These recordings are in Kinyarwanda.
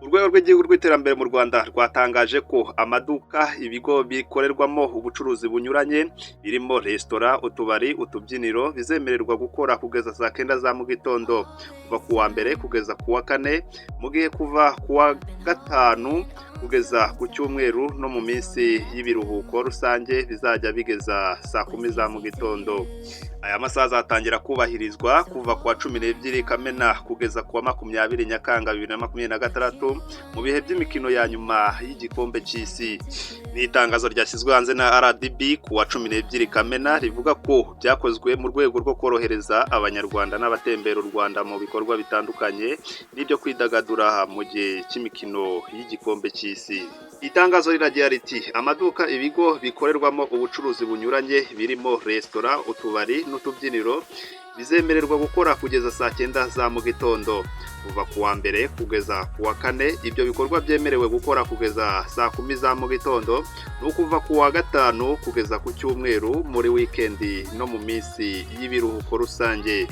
Urwego rw'Igihugu rw'Iterambere mu Rwanda rwatangaje ko amaduka, ibigo bikorerwamo ubucuruzi bunyuranye birimo resitora, utubari, utubyiniro bizemererwa gukora kugeza saa 9 za mu gitondo kuva ku wa mbere kugeza ku wa kane, mu gihe kuva ku wa gatanu kugeza ku cyumweru no mu minsi y'ibiruhuko rusange bizajya bigeza saa 10 za mu gitondo. Aya masaha azatangira kubahirizwa kuva ku wa 12 Kamena kugeza ku wa 20 Nyakanga 2026 mu bihe by'imikino ya nyuma y'Igikombe cy'Isi. Ni itangazo ryashyizwe hanze na RDB ku wa 12 Kamena, rivuga ko byakozwe mu rwego rwo korohereza Abanyarwanda n'abatembera u Rwanda mu bikorwa bitandukanye n'ibyo kwidagadura mu gihe cy'imikino y'Igikombe cy'Isi. Itangazo riragira riti: "Amaduka, ibigo bikorerwamo ubucuruzi bunyuranye birimo resitora, utubari n'utubyiniro bizemererwa gukora kugeza saa 9 za mu gitondo kuva ku wa mbere kugeza ku wa kane. Ibyo bikorwa byemerewe gukora kugeza saa 10 za mu gitondo ni ukuva ku wa gatanu kugeza ku cyumweru, muri wikendi no mu minsi y'ibiruhuko rusange.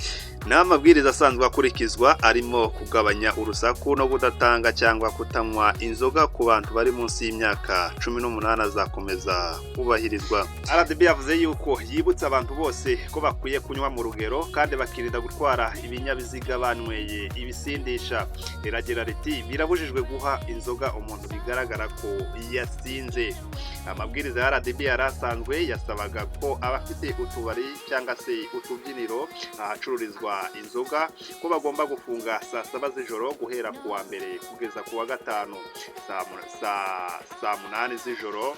Ni amabwiriza asanzwe akurikizwa arimo kugabanya urusaku no kudatanga cyangwa kutanywa inzoga ku bantu bari munsi y'imyaka 18 azakomeza kubahirizwa." RDB yavuze yuko yibutsa abantu bose ko bakwiye kunywa mu rugero kandi bakirinda gutwara ibinyabiziga banyweye ibisindisha. Riragira riti: "Birabujijwe guha inzoga umuntu bigaragara ko yasinze." Amabwiriza ya RDB yari asanzwe yasabaga ko abafite utubari cyangwa se utubyiniro ahacururizwa inzoga ko bagomba gufunga saa 7 z'ijoro guhera ku wa mbere kugeza ku wa gatanu, saa 8 z'ijoro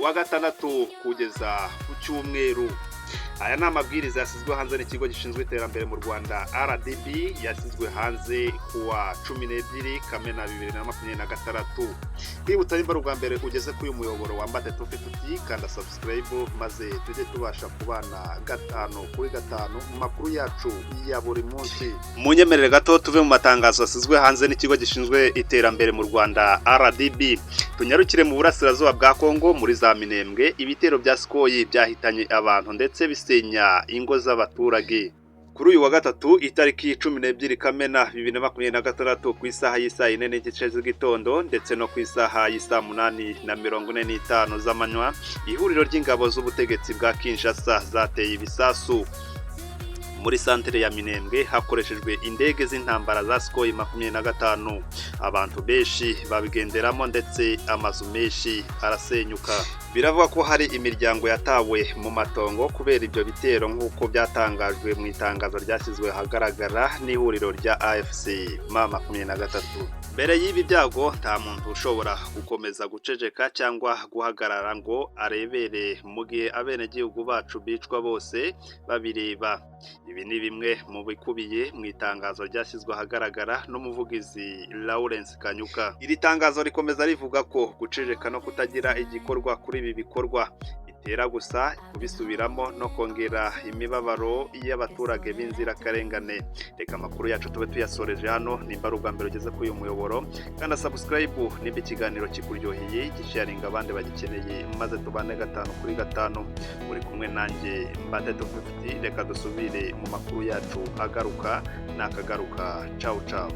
uwa gatandatu kugeza ku cyumweru. Aya ni amabwiriza yashyizwe hanze n'ikigo gishinzwe iterambere mu Rwanda, RDB, yashyizwe hanze kuwa 12 Kamena 2026. Kwibutsa, nimba ari ubwa mbere ugeze kuri uyu muyoboro wa Mbate 250, kanda subscribe maze tujye tubasha kubana gatanu kuri gatanu mu makuru yacu ya buri munsi. Munyemerere gato tuve mu matangazo yashyizwe hanze n'ikigo gishinzwe iterambere mu Rwanda, RDB, tunyarukire mu burasirazuba bwa Kongo muri za Minembwe. Ibitero bya Sukhoi byahitanye abantu ndetse bisenya ingo z'abaturage. Kuri uyu wa gatatu itariki 12 Kamena 2026, ku isaha y'isaa 4:30 z'igitondo ndetse no ku isaha y'isaa 8:45 z'amanywa, ihuriro ry'ingabo z'ubutegetsi bwa Kinshasa zateye ibisasu muri santere ya Minembwe hakoreshejwe indege z'intambara za Sukhoi 25. Abantu benshi babigenderamo ndetse amazu menshi arasenyuka. Biravuga ko hari imiryango yatawe mu matongo kubera ibyo bitero, nk'uko byatangajwe mu itangazo ryashyizwe ahagaragara n'ihuriro rya AFC M23. Mbere y'ibi byago, nta muntu ushobora gukomeza guceceka cyangwa guhagarara ngo arebere mu gihe abenegihugu bacu bicwa bose babireba. Ibi ni bimwe mu bikubiye mu itangazo ryashyizwe ahagaragara n'umuvugizi Lawrence Kanyuka. Iri tangazo rikomeza rivuga ko guceceka no kutagira igikorwa kuri ibi bikorwa bitera gusa kubisubiramo no kongera imibabaro y'abaturage b'inzirakarengane. Reka amakuru yacu tube tuyasoreje hano. Nimba ari ubwa mbere ugeze kuri uyu muyoboro, kanda subscribe. Nimba ikiganiro kikuryoheye, gisharinga abandi bagikeneye, maze tubane gatanu kuri gatanu. Uri kumwe nanjye Mbate 250. Reka dusubire mu makuru yacu agaruka nakagaruka. Cawu cawu.